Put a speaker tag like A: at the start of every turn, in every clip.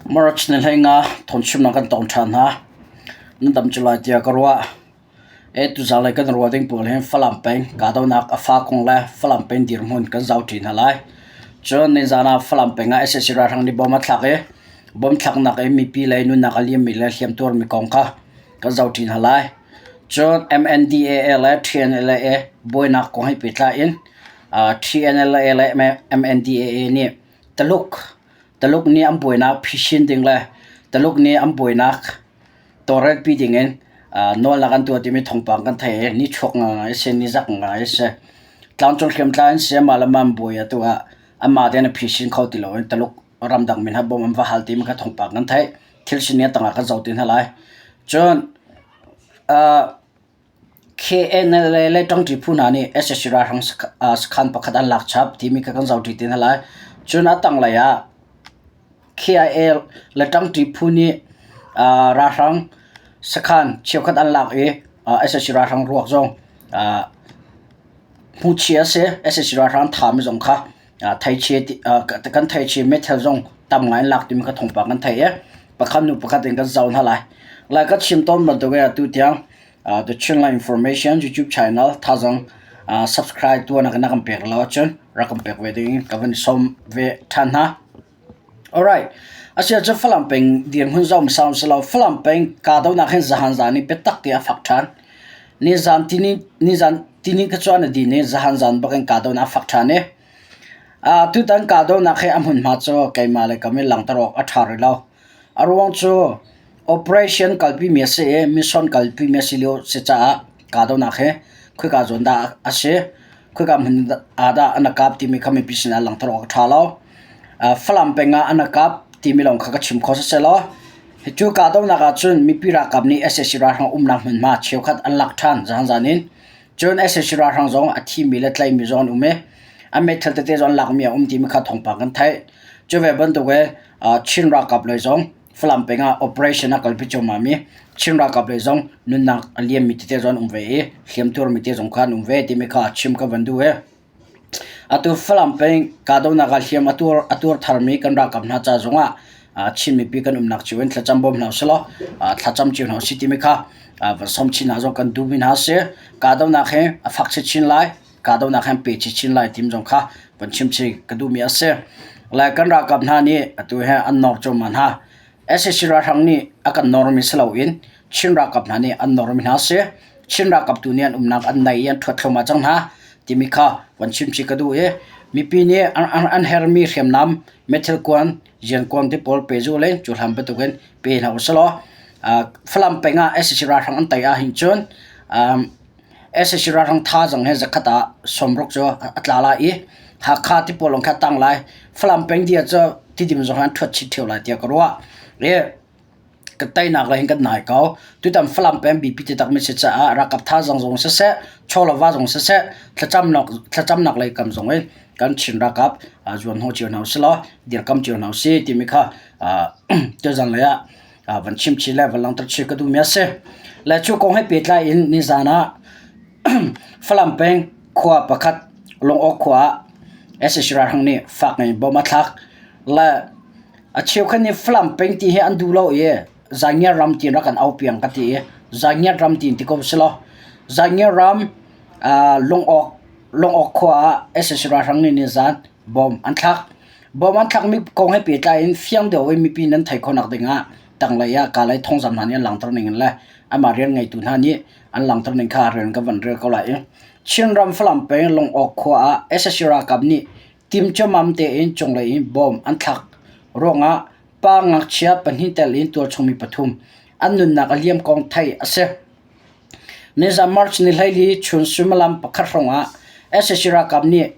A: March ni 15 thawngchimnak kan tong ṭhan hna. Nan dam cu lai tiah ka ruah. E tuzanlei kan ruah ding pawl hin Falam peng kahdohnak a fa kong le Falam peng dirhmun kan zohṭi hna lai. Cun nizan ah Falam peng ah sac ralhrang nih bom a thlak i bom thlaknak i mipi lei nunnak a liammi le hliamtuarmi kong kha kan zohṭi hna lai. Cun MNDAA le TNLA buainak kong he pehtlai in TNLA le MNDAA nih Taluk Taluk nih an buainak phisin ding le Taluk nih an buainak tawlrelpi ding in nawlnak an tuah timi thawngpang kan theih i nichuak ngai a si, nizak ngai a si. Tlangcung hriamtlai an si, amah le mah an buai atu ah anmah tein a phisin kho ti loin Taluk ramdang mi hna bawm an va hal timi kha thawngpang kan theih. Thil sining a tangah kan zoh ti hna lai. Cun KNLA le ṭangṭi phu hna nih sac ralhrang sakhan pakhat an lak chap timi kha kan zohṭi ti hna lai. Cun a tanglei ah KIA le ṭangṭi phu nih ralhrang sakhan cheukhat an lak i sac ralhrang ruak zong hmuhchih a si. Sac ralhrang thami zong kha kan theichia meithal zong tam ngai in lak timi kha thawngpang kan theih i pakhat hnu pakhat in kan zoh hna lai. Lai ka chim tawn bantuk in atu tiang The Chinland Information YouTube channel thazang subscribe tuahnak na kan pek lo ahcun rak kan pek ve ding in ka van sawm ve ṭhan hna. Alright. Asia cu Falam peng dirhmun zong sau si lo Falam peng kahdohnak hin zahan zan i biatak te a fak ṭhan. Nizan tini nizan tini ka chuan a din i zahan zan bak in kahdohnak a fak ṭhan i tutan kahdohnak hi a hmunhma cu keimah le kam i langhter awk a ṭha rih lo. A ruang cu operation kalpi mi a si i mission kalpi mi a si lio si caah kahdohnak hi khoika zawn dah a si, khoika hmun ah dah an i kap timi kha mipi sinah langhter awk a ṭha lo. Falam peng ah an i kap timi lawng kha ka chim kho siselaw cu kahdohnak ah cun mipi ralkap nih sac ralhrang umnak hmunhma cheukhat an lak ṭhan zaanzaan in. Cun sac ralhrang zong a thimi le tlaihmi zong an um i an meithal tete zong an lakmi a um timi kha thawngpang kan theih. Cu ve bantuk in Chin ralkap lei zong Falam peng ah operation a kalpi cuahmah mi Chin ralkap lei zong nunnak a liammi tete zong an um ve i hliamtuarmi te zong kha an um ve timi kha chim ka van duh i atu Falam peng kahdohnak ah hliam a tuar a tuar tharmi kan ralkap hna ca zongah Chin mipi kan umnak cio in thlacam bawm hna usih law thlacam cio hna usih timi kha van sawm chin hna zong kan duhmi hna a si. Kahdohnak hi a fak chinchin lai. Kahdohnak he an pe chinchin lai tim zong kha van chim chih ka duhmi a si. Lai kan ralkap hna nih atu he an nawr cuahmah hna. Sac ralhrang nih a kan nawrmi si loin Chin ralkap hna nih an nawrmi hna a si. Chin ralkap tu nih an umnak an naih i an ṭhuat thluahmah cang hna timi kha van chim chih ka duh i mipi nih an hermi hriamnam meithal kuan ziankuang te pawl pe zu le cu hlan bantukin pe hna usih law Falam peng ah sac ralhrang an tei ahhin cun Sac ralhrang thazaang he zakhat ah sawmruk cu a tla lai i Hakha ti pawl lawng kha a tang lai. Falam peng dia cu Tidim zong an ṭhuat chih ṭheo lai tiah ka ruah. I ka teinak lei hin kan nai ko. Tutan Falam peng bipi taktak mi si caah ralkap thazaang zong siseh, chawlava zong siseh, thlacamnak thlacamnak lei kam zong in kan Chin ralkap zuan hnawh cio hna usih law dirkam cio hna usih timi kha tuzan lei ah van chim chin le van langhter chin ka duhmi a si. Le cu kong he pehtlai in nizan ah Falam peng khua pakhat Lungawk khua ah sac ralhrang nih fak ngai in bom a thlak. Le a cheukhat nih Falam peng ti hi an duh lo i Zaingiar ram tiin rak kan au piang ka ti i Zaingiar ram tiin ti ko si law Zaingiar ram Lungawk Lungawk khua ah sac ralhrang nih nizan bom an thlak. Bawm an thlakmi kong he pehtlai in fiang deuh in mipi nan theih khawhnak ding ah tanglei ah Kalay thawngzam hna nih an langhter ning in le amah rian ngeitu hna nih an langhter ning kha rian ka van rel ko lai i Chinram Falam peng Lungawk khua ah sac ralkap nih timcamam tein cunglei in bom an thlak ruangah pa ngakchia pahnih tel in tualchung mi pathum an nunnak a liam kong theih a si. Nizan March ni 14 chun suimilam pakhat hrawng ah sac ralkap nih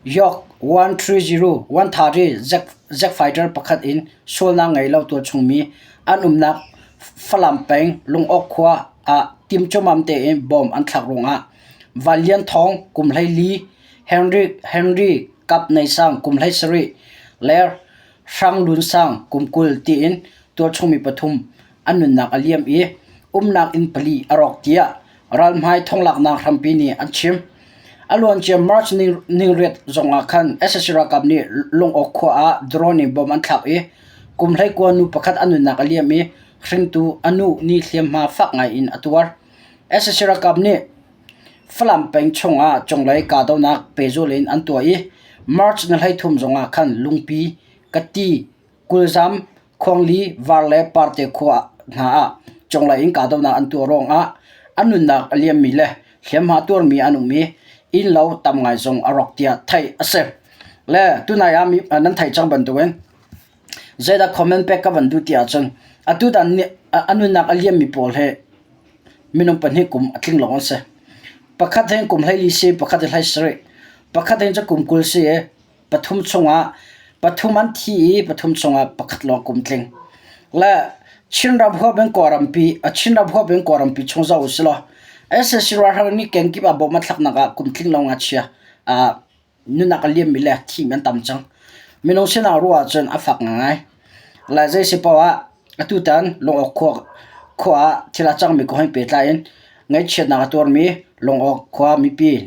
A: York 130 130 jet fighter pakhat in sualnak ngei lo tualchung mi an umnak Falam peng Lungawk khua ah timcawmam tein bomb an thlak ruangah Van Lian Thawng kum 14, Henry Henry Kap Nei Sang kum 17 le Hrang Lun Sang kum 20 tiin tualchung mi pathum an nunnak a liam i umnak inn pali a rawk tiah ralhmai thonglaknak hrampi nih an chim. A luancia March ningriat zongah khan sac ralkap nih Lungawk khua ah drone in bomb an thlak i Kum 19 nu pakhat a nunnak a liam i hringtu a nu nih hliamhma fak ngai in a tuar. Sac ralkap nih Falam peng chungah cunglei kahdohnak pehzulh in an tuah i March ni 13 zongah khan Lungpi, Kati, Kulzam, Khuangli, Var le Parte khua hna ah cunglei in kahdohnak an tuah ruangah a nunnak a liammi le hliamhma tuarmi an um i innlo tam ngai zong a rawk tiah theih a si. Le tunai ah nan theih cang bantukin zeidah comment pek ka van duh ti ahcun atutan a nunnak a liammi pawl hi minung pahnih kum a tling lawng an si. Pakhat hin kum 14 si, pakhat hi 17. Pakhat hin cu kum 20 si i pathum chungah pathum an thi i pathum chungah pakhat lawng kum tling. Le Chinram huap in Kawlrampi, Chinram huap in Kawlrampi chung zoh usih law sac ralhrang nih kenkip ah bawm a thlaknak ah kum tling lo ngakchia nunnak a liammi le thimi an tam cang. Minung sinak ruah ahcun a fak ngaingai. Le zei si paoh ah atutan Lungawk khua, khua ah thil a cangmi kong he pehtlai in ngaihchiatnak a tuarmi Lungawk khua mipi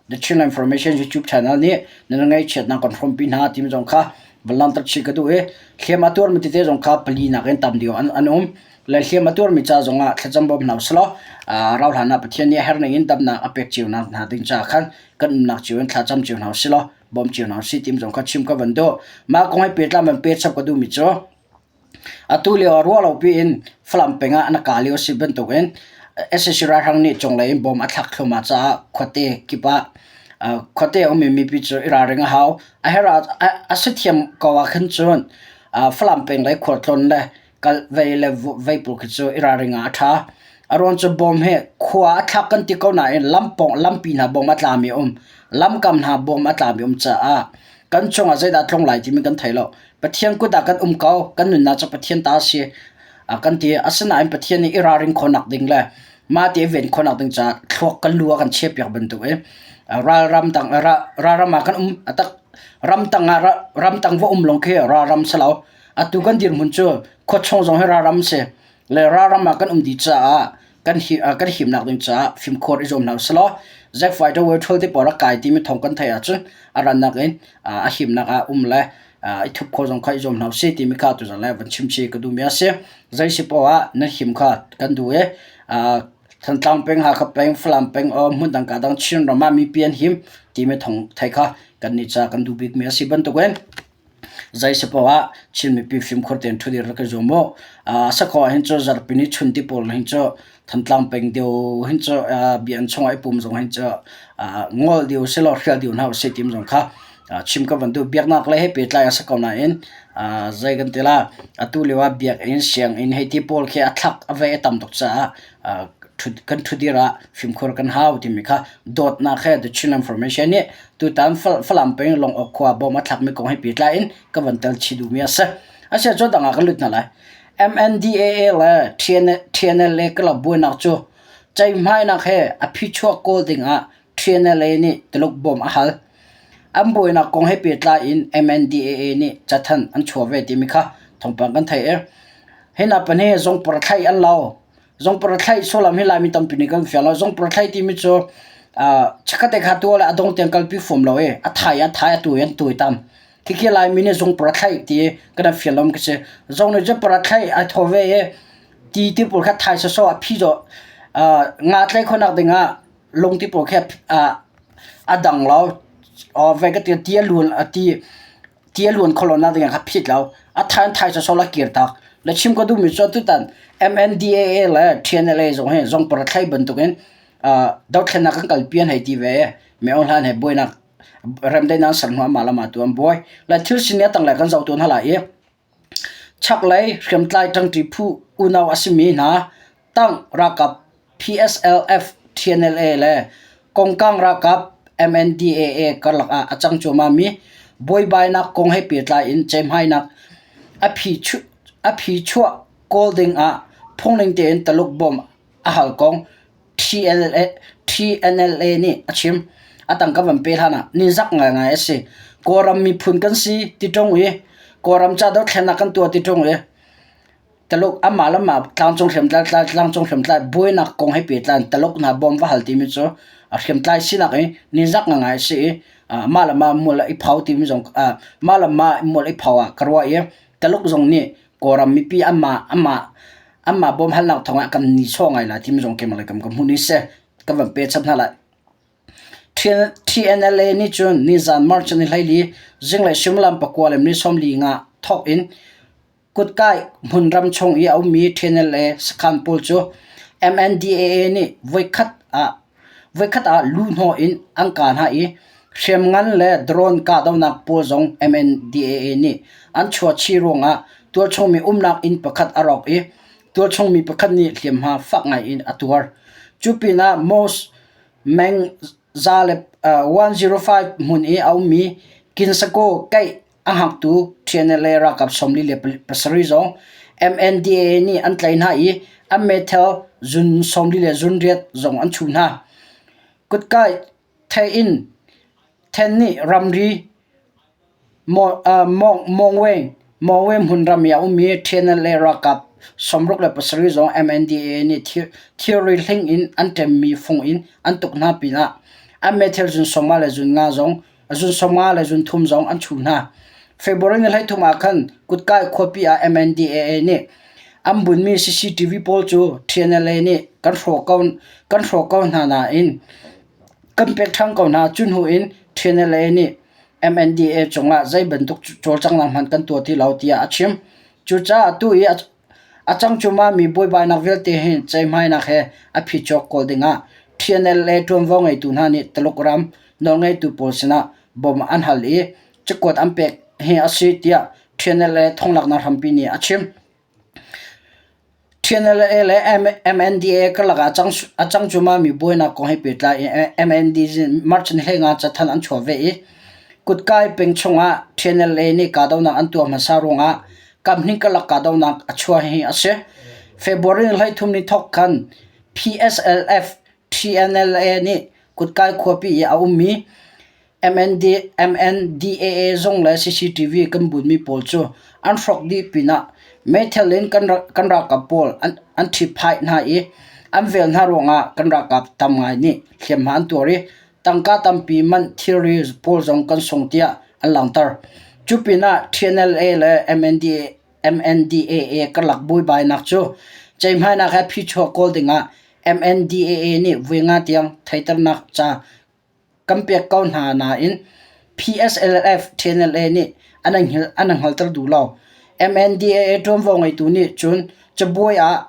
A: The Chinland Information YouTube channel nih nan ngaihchiatnak kan hrawmpi hna timi zong kha van langhter chih ka duh i hliam a tuarmi tete zong kha pali nakin tam deuh an, an um. Le hliam a tuarmi ca zong ah thlacam bawm hna usih law rauhhlan ah Pathian nih a herh ning in damnak a pek cio hna ding caah khan kan umnak cio in thlacam cio hna usih law bawm cio hna usih tim zong kha chim ka van duh. Mah kong he pehtlai van pe chap ka duhmi cu atu lio ah ruah lo piin Falam peng ah na ka lio si bantukin sac ralhrang nih cunglei in bom a thlak thluahmah caah khuate kip ah khuate a ummi mipi cu i ralring a hau. A herh ah a si thiam ko ah khan cun Falam peng lei khualtlawn le kal vei le vei pawl khi cu i ralring ah a ṭha. A ruang cu bawm hi khua a thlak kan ti ko nain lampawng lampi hna bawm a tlami a um. Lamkam hna bawm a tlami um caah kan chungah zeidah tlung lai timi kan thei lo. Pathian kut ah kan um ko. Kan nunnak cu Pathian ta a si kan ti. Asinain Pathian nih i ralring khawhnak ding le mah ti i ven khawhnak ding caah thluak kan lu a kan chiahpiak bantuk i ralram tang ralram ah kan um. A tak ramtang ah ramtang va um lawng khi ralram si lo. Atu kan dirhmun cu khuachung zong hi ralram si le ralram ah kan um dih caah kan hi kan himnak ding caah fimkhur i zuam hna usih law Zack Fighter World Tour te pawl a kai timi thawng kan theih ahcun a rannak in a himnak ah um le i thup khawh zong kha i zuam hna usih timi kha tuzan le van chim chih ka duhmi a si. Zei si poah ah nan him kha kan duh i Thantlang peng, Hakha peng, Falam peng, hmun dang ka dang Chinram ah mipi an him timi thawng theih kha kan nih ca kan duh bikmi a si bantukin Zei si paoh ah Chin mipi fimkhur tein ṭhudir rak i zuam u. Sakhaw ah hin cu zarhpi ni chun ti pawl hin cu Thantlang peng deuh hin cu biakinn chungah i pum zong hin cu ngol deuh silaw hrial deuh hna usih ti zong kha chim ka van duh. Biaknak lei he pehtlai a si ko nain zei kan ti la atu lio ah biakinn, sianginn hei ti pawl khi a thlak a vei a tam tuk caah kan ṭhudir ah fimkhur kan hau timi kha dawtnak he The Chin Information nih tutan Falam peng Longok khua bom a thlakmi kong he pehtlai in ka van tel chih duhmi a si. Asiah cu dang ah kan lut hna lai. MNDAA le TNLA club buainak cu ceihmainak he a phichuak kawl ding ah TNLA nih Tuluk bawm a hal. An buainak kong he pehtlai in MNDAA nih cathanh an chuah ve timi kha thawngpang kan theih i hi hna pahnih zongpar thlaih an lo. Zongpar thlaih sullam hi Laimi tampi nih kan fiang lo. Zongpar thlaih timi cu chikkhat te kha tuah le a dong tiang kalpi fum lo i a thai a thai a tuai an tuai tam. Khikhi Laimi nih zongpar thlaih ti kan fian lo khi si. Zong nih cun para thlaih ai thaw ve i ti ti pawl kha thai sawsawh a phi zaw nga tlaih khawhnak ding ah lung ti pawl khi a dang lo. Ve ka ti ti a luan a ti ti a luan kho lo nak ding ah kha phit lo a thai an thai sawsawh la kir tak le chim ka duhmi cu tutan MNDAA le TNLA zong hi zong para thlai bantukin dothlennak kan kalpi an hei ti ve me on hlan he buainak remdaihnak ser hnu amah lama tu an buai le thil sin a tanglei kan zoh tu hna lai i Chaklei hriamtlai ṭangṭi phu unau a simi hna tang ralkap PSLF, TNLA le Kongkang ralkap MNDAA karlak ah a cang cuahmahmi buaibainak kong he pehtlai in ceihmainak a phi chuah kawl ding ah phungning tein Taluk bawmh a hal kong TNLA nih a chim. A tangka van pe hlan ah nizak ngaingai a si. Kawlram miphun kan si ti ṭung i Kawlram ca dothlennak kan tuah ti ṭung i Taluk amah le mah tlangcung hriamtlai tlangcung hriamtlai buainak kong he pehtlai in Taluk hna bawm va hal timi cu a hriamtlai sinak i nizak ngaingai a si i mah le mah mual i phau timi zong mah le mah mual i phau ah ka ruah i. Taluk zong nih Kawlram mipi anmah anmah anmah bawmhalnak thawngah kan ni sawh ngai lai timi zong keimah lei kam ka hmuh ni seh ka van pe chap hna lai. TNLA nih cun nizan March ni 14 zinglei suimilam pakua le minute 45 thawk in Kutkai hmunram chung i a ummi TNLA sakhan pawl cu MNDAA nih voikhat ah voikhat ah luhhnawh in an kah hna i hriamngan le drone kahdohnak pawl zong MNDAA nih an chuahchih ruangah tualchungmi umnak inn pakhat a rawk i tualchungmi pakhat nih hliamhma fak ngai in a tuar. Cu pinah Mos Meng za le 105 hmun i a ummi Kinsako kaih A hngaktu TNLA ralkap 47 zong MNDAA nih an tlaih hna i an meithal zun 48 zong an chuh hna. Kutka thei in then nih ramri Mawngwe hmunram i a ummi TNLA ralkap 67 zong MNDAA nih thilri hling in an ṭemmi fung in an tuk hna pinah an meithal zun 50 le zun nga zong zun 50 le zun thum zong an chuh hna. February ni 13 ah khan Kutkai khuapi ah MNDAA nih an bunmi CCTV pawl cu TNLA nih kan hrawh ko kan hrawh ko hna nain kan pek ṭhan ko hna. Cu hnu in TNLA nih MNDAA cungah zei bantuk cawlcanghnak hmanh kan tuah ti lo tiah a chim. Cucaah atu i A cang cuahmahmi buaibainak vialte hi ceihmainak he a phichuak kawl dingah TNLA ṭuanvo ngeitu hna nih Taluk ram nawlngeitu pawl sinah bawmh an hal i cakuat an pek hi a si tiah TNLA thonglaknak hrampi nih a chim. TNLA le MNDAA karlak ah a cang cuahmahmi buainak kong he pehtlai in MND March ni 15 cathanh an chuah ve i Kutkai peng chungah TNLA nih kahdohnak an tuah hmasa ruangah Kaphnih karlak kahdohnak a chuah hi a si. February ni 13 ni thawk khan PSLF TNLA nih Kutkai khuapi i a ummi MND, MNDAA zung le CCTV kan bunmi pawl cu an hrawk dih pinah meithal in kan, kan ralkap pawl an, an ṭhiphaih hna i an vel hna ruangah kan ralkap tam ngai nih hliamhma an tuar i tangka tampi manh thilri pawl zong kan sung tiah an langhter. Cu pinah TNLA le MNDAA, MNDAA karlak buaibainak cu ceihmainak he phichuak kawl dingah MNDAA nih voi nga tiang theiternak ca kan pek ko hna nain PSLF TNLA nih an an hngalter duh lo. MNDAA ṭuanvo ngeitu nih cun cabuai ah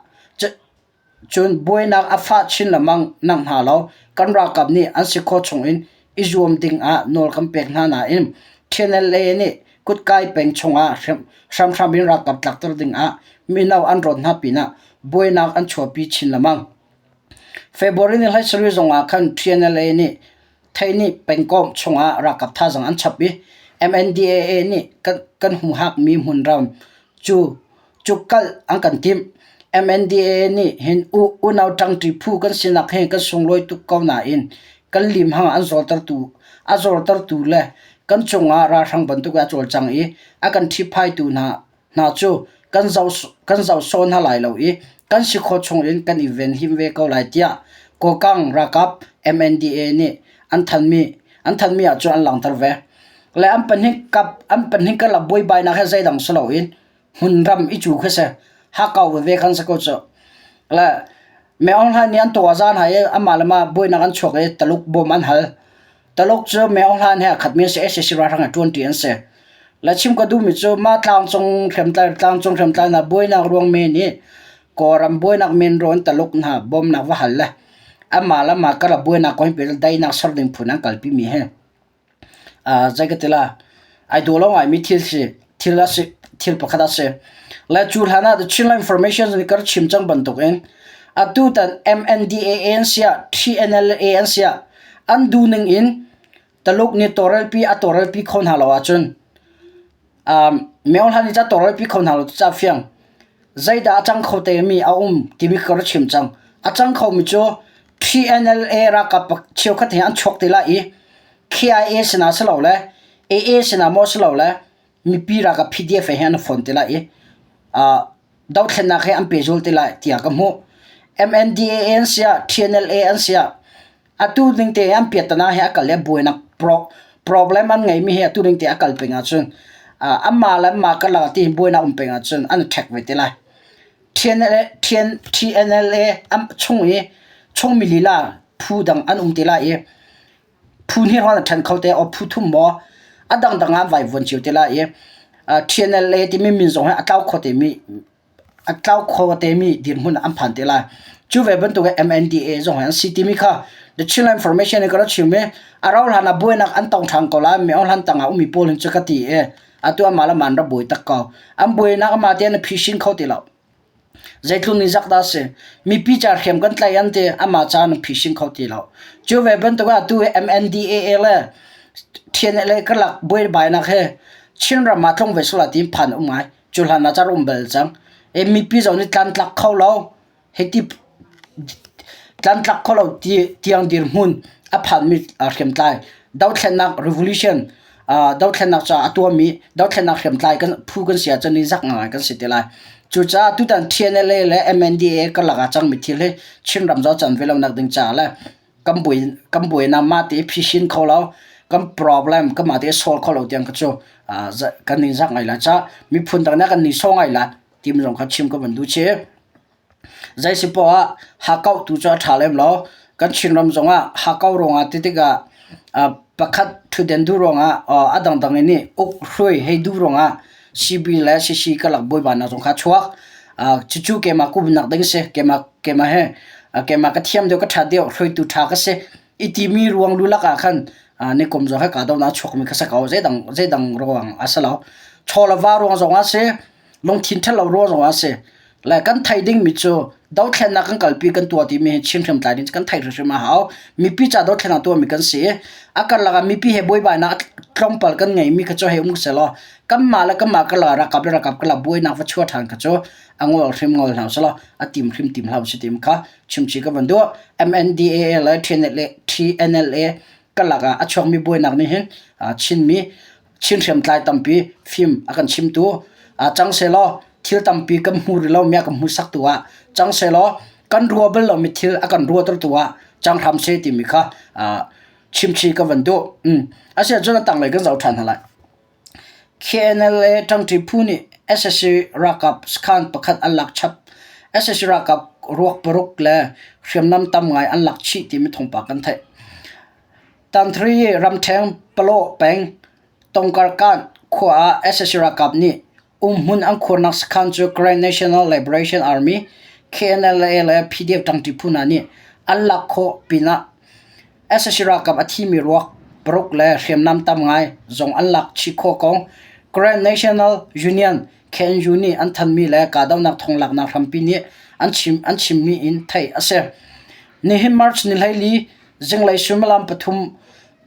A: Cun buainak a fah chin lengmang nakhnga lo kan ralkap nih an si khawh chungin i zuam dingah nawl kan pek hna nain TNLA nih Kutkai peng chungah hramhram in ralkap tlakter dingah mino an rawt hna pinah buainak an chuahpi chin lengmang. February ni 17 zongah khan TNLA nih Theihnih pengkomh chungah ralkap thazaang an chap i MNDAA nih kan, kan humhakmi hmunram cu cu kalh an kan timh. MNDAA nih hin u, unau ṭangṭi phu kan sinak hi kan sunglawi tuk ko nain kan limhang an zawltertu a zawltertu le kan cungah ralhrang bantuk a cawlcang i a kan ṭhipphaitu hna hna cu kan zoh kan zoh sawh hna lai lo i kan si khawh chungin kan i venhim ve ko lai tiah Kokang ralkap MNDAA nih an thanmi an thanmi ahcun an langhter ve. Le an pahnih kap an pahnih karlak buaibainak he zeidang si loin hmunram i cu khi si. Hakau veve khan si ko cu. Le Meng Aung Hlaing nih an tuah zan hai i amah le mah buainak an chuak i Taluk bawm an hal. Taluk cu Meng Aung Hlaing he a khatmi an si, sac ralhrang he ṭuanṭi an si. Le chim ka duhmi cu mah tlangcung hriamtlai tlangcung hriamtlai hna buainak ruang men i Kawlram buainak men ruang Taluk hna bawmnak va hal le amah le amah karlak buainak kong hi daihnak ser ding phun an kalpimi hi zei ka ti la ai dawh lo ngaimi thil si thil a si thil pakhat a si. Le cu hlan ah The Chinland Information nih ka rak chim cang bantukin atu tan MNDAA an siah TNLA an siah an duhning in Taluk nih tawlrelpi a tawlrelpi kho hna lo ahcun um, Myo Hlan nih ca tawlrelpi kho hna lo ca fiang zeidah a cang kho te mi a um timi ka rak chim cang. A cang khomi cu TNLA ralkap cheukhat he an chuak te lai i KIA sinah si lo le AA sinah maw si lo le mipi ralkap PDF he an fon te lai i uh, dothlennak he an pehzul te lai tiah ka hmuh. MNDAA an siah TNLA an siah atu ning te an piattana he a kal i buainak pro problem an ngeimi he atu ning te a kal peng ahcun. Anmah le anmah karlak ah tihin buainak um peng ahcun an i ṭhek ve te lai. TNLA chung i chungmi lila phu dang an um te lai i phu hnih hrawng an ṭhen kho te or phu thum maw a dangdang ah an vaivuan cio te lai i TNLA timi min zong hi a tlau kho temi a tlau kho temi dirhmun ah an phan te lai. Cu ve bantuk in MNDA zong hi an si timi kha The Chinland Information in ka rak chim i a rauh hlan ah buainak an tong ṭhan ko lai mi hlan tang ah ummi pawl hin cu ka ti i atu amah le mah an rak buai tak ko. An buainak amah te an i phishin kho ti lo. Zeitluk ni zak dah a si. Mipi ca hriam kan tlaih an ti amah ca an phishin kho ti lo. Cu ve bantuk ah atu hi MNDAA le TNLA karlak buaibainak hi Chinram ah tlung ve sula tiin phan um ngai. Cu hlan ah car um bal cang. E mipi zong nih tlantlak kho lo hiti tlantlak kho lo ti tiang dirhmun a phanmi hriamtlai dothlennak revolution dothlennak caah a tuahmi dothlennak hriamtlai kan phu kan si ahcun ni zak ngai kan si te lai. Cucaah tutan TNLA le MNDAA karlak ah cangmi thil hi Chinram zaw can ve lonak ding caah le kan buai kan buainak mah te phishin kho lo kan problem kan mah te solve kho lo tiang kha cu kan ning zak ngai la ca miphun dang nih kan ni so ngai la tim zong kha chim ka van duh che zei si poah ah hakau tu cu a tha lem lo kan Chinram zong ah hakau ruangah ti tikah pakhat thuden duh ruangah a dangdang in nih uk hruai hei duh ruangah CB le CC karlak buaibainak zong kha chuak. Cucu keimah kumnak ding si. Keimah keimah he keimah ka thiam deuh ka ṭha deuh hruaitu ṭha ka si. I timi ruang lulak ah khan nikum zong he kahdohnak a chuakmi kha si ko. Zeidang zeidang ruang a si lo. Chaw le va ruang zong ah si. Lungthin ṭhat lo ruang zong ah si. Le kan theih dingmi cu dothlennak kan kalpi kan tuah timi hi Chin hriamtlai ding kan theih hrimhrim a hau. Mipi ca dothlennak tuahmi kan si. A karlak ah mipi he buaibainak tlawmpal kan ngeimi kha cu hei um selaw kanmah le kanmah karlak ah ralkap le ralkap karlak buainak va chuah ṭhan kha cu a ngol hrim ngol hna usih a tim hrim tim hlah usih tim kha chimchih ka van duh. MNDAA le TNLA karlak ah a chuakmi buainak nih hin Chinmi Chin hriamtlai tampi fim a kan chimtu cang sehlaw thil tampi kan hmu rih lomi a kan hmuhsaktu ah cang sehlaw kan ruah bal lomi thil a kan ruahtertu ah cang hram seh timi kha chimchih ka van duh. Asiahcun a tanglei kan zoh ṭhan hna lai. KNLA ṭangṭi phu nih sac ralkap sakhan pakhat an lak chap. Sac ralkap ruak paruk le hriamnam tam ngai an lak chih timi thawngpang kan theih. Tanthri ramṭheng Palaw peng Tongkarkan khua ah sac ralkap nih umhmun an khuarnak sakhan cu Karen National Liberation Army KNLA le PDF ṭangṭi phu hna nih an lak khawh pinah sac ralkap a thimi ruak paruk le hriamnam tam ngai zong an lak chih khawh kong Karen National Union KNU nih an thanmi le kahdohnak thonglaknak hrampi nih an chim an chimmi in theih a si. Nihin March ni 14 zinglei suimilam pathum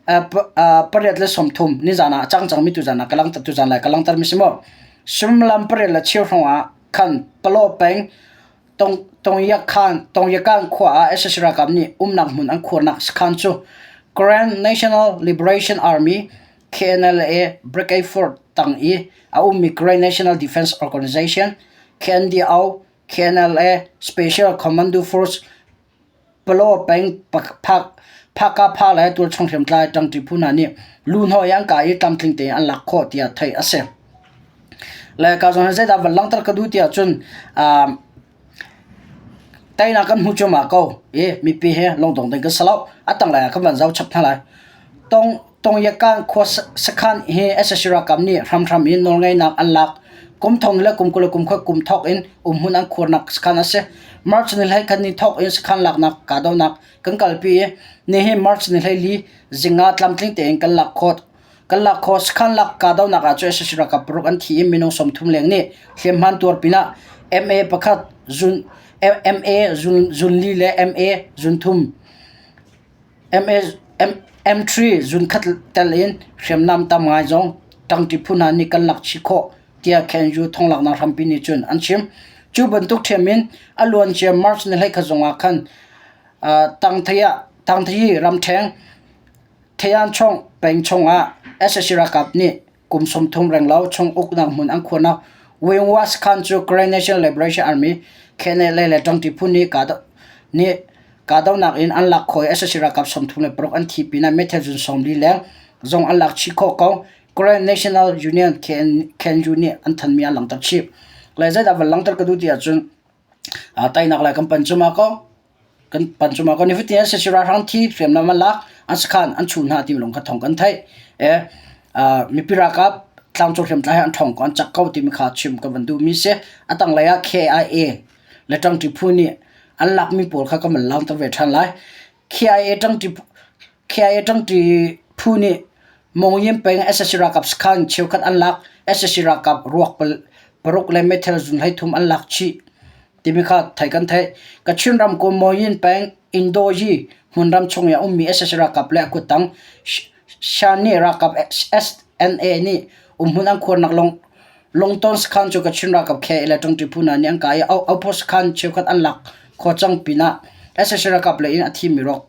A: 8:30 nizan ah a cang cangmi tuzan ah ka langhter tuzan lai ka langhter mi si maw suimilam 8:15 hrawng ah khan Palaw peng Tongyakan khua ah sac ralkap nih umnak hmun an khuarnak sakhan cu Karen National Liberation Army KNLA Brigade 4 tang i a ummi Karen National Defense Organization KNDO KNLA Special Commando Force Palaw peng Phakapha le tualchung hriamtlai ṭangṭi phu hna nih luhhnawh i an kah i tlamtling tein an lak khawh tiah theih a si. Le ka zawn hi zeidah van langhter ka duh tiah cun teinak kan hmu cuahmah ko i mipi hi lungdong ding kan si lo. A tanglei ah kan van zoh chap hna lai. Tong Tongyakan khua sakhan hi sac ralkap nih hramhram in nawlngeihnak an lak. Kum thong le kum 20 le kum khat kum thawk in umhmun an khuarnak sakhan a si. March ni 21 ni thawk in sakhan laknak kahdohnak kan kalpi i nihin March ni 14 zinga tlamtling tein kan lak khawh. Kan lak khawh. Sakhan lak kahdohnak ah cun sac ralkap paruk an thi i minung 30 leng nih hliamhma an tuar pinah MA pakhat zun MA zun zun li le MA zun thum M3 zunkhat tel in hriamnam tam ngai zong ṭangṭi phu hna nih kan lak chih khawh tiah KNU thonglaknak hrampi nih cun an chim. Cu bantuk ṭhiam in a luancia March ni 21 zong ah khan Tangthayi ramṭheng Thayanchong peng chungah sac ralkap nih kum 30 renglo chung uknak hmun an khuarnak Wingwa sakhan cu Karen National Liberation Army KNLA le ṭangṭi phu nih kahdohnak in an lak khawh i sac ralkap 36 an thi pinah meithal zun 40 leng zong an lak chih khawh ko. Korean National Union KNU nih an thanmi ah langhter chih. Le zeidah van langhter ka duh ti ahcun teinak lai kan pan cuma ko kan pan cuma ko nifatin an si ralhrang thi hriamnam an lak an sakhan an chuh hna timi lawng kha thawng kan theih. E mipi ralkap tlangcung hriamtlai he an ṭhawng ko an cak ko timi kha chim ka van duhmi si. A tanglei ah KIA le ṭangṭi phu nih an lakmi pawl kha kan van langhter ve ṭhan lai. KIA ṭangṭi phu nih Mongyin peng sac ralkap sakhan cheukhat an lak. Sac ralkap ruak paruk le meithal zun 13 an lak chih timi kha theih kan theih. Kachin ramkulh Mongyin peng Indoyi hmunram chung i a ummi sac ralkap le a kuttang Shan ralkap SNA nih umhmun an khuarnak Lungton sakhan cu Kachin ralkap KA le ṭangṭi phu hna nih an kah i Opo sakhan cheukhat an lak khawh cang pinah sac ralkap lei in a thimi ruak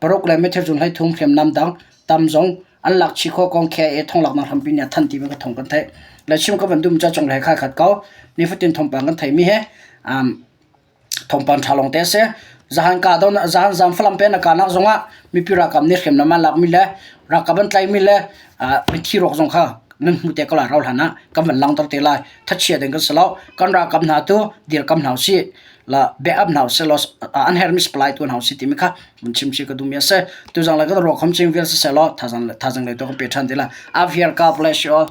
A: paruk le meithal zung 13 hriamnam dang tam zong an lak chih khawh kong KIA thonglaknak hrampi nih a thanh ti ka thong kan theih. Le chim ka van dum ca cung le khai khat ko nifatin thawngpang kan theimi he thawngpang ṭha lawng te a si. Zahan ka don zahan zam falam pe na kanak zongah mipi ralkap nih hriamnam an lakmi le ralkap an tlaimi le mithi ruak zong kha nan hmu te ko lai rau hlan ah kan van langhter te lai. Thachia ding kan si lo. Kan ralkap hna tu dirkam hna usih. La backup hna usih law an hermi supply tu hna usih timi kha mun chim chi ka duhmi a si. Tuzang le kan ruak khom ching vial siseh law thazang thazang le to kan pe ṭhan te lai. Avir ka bless you all.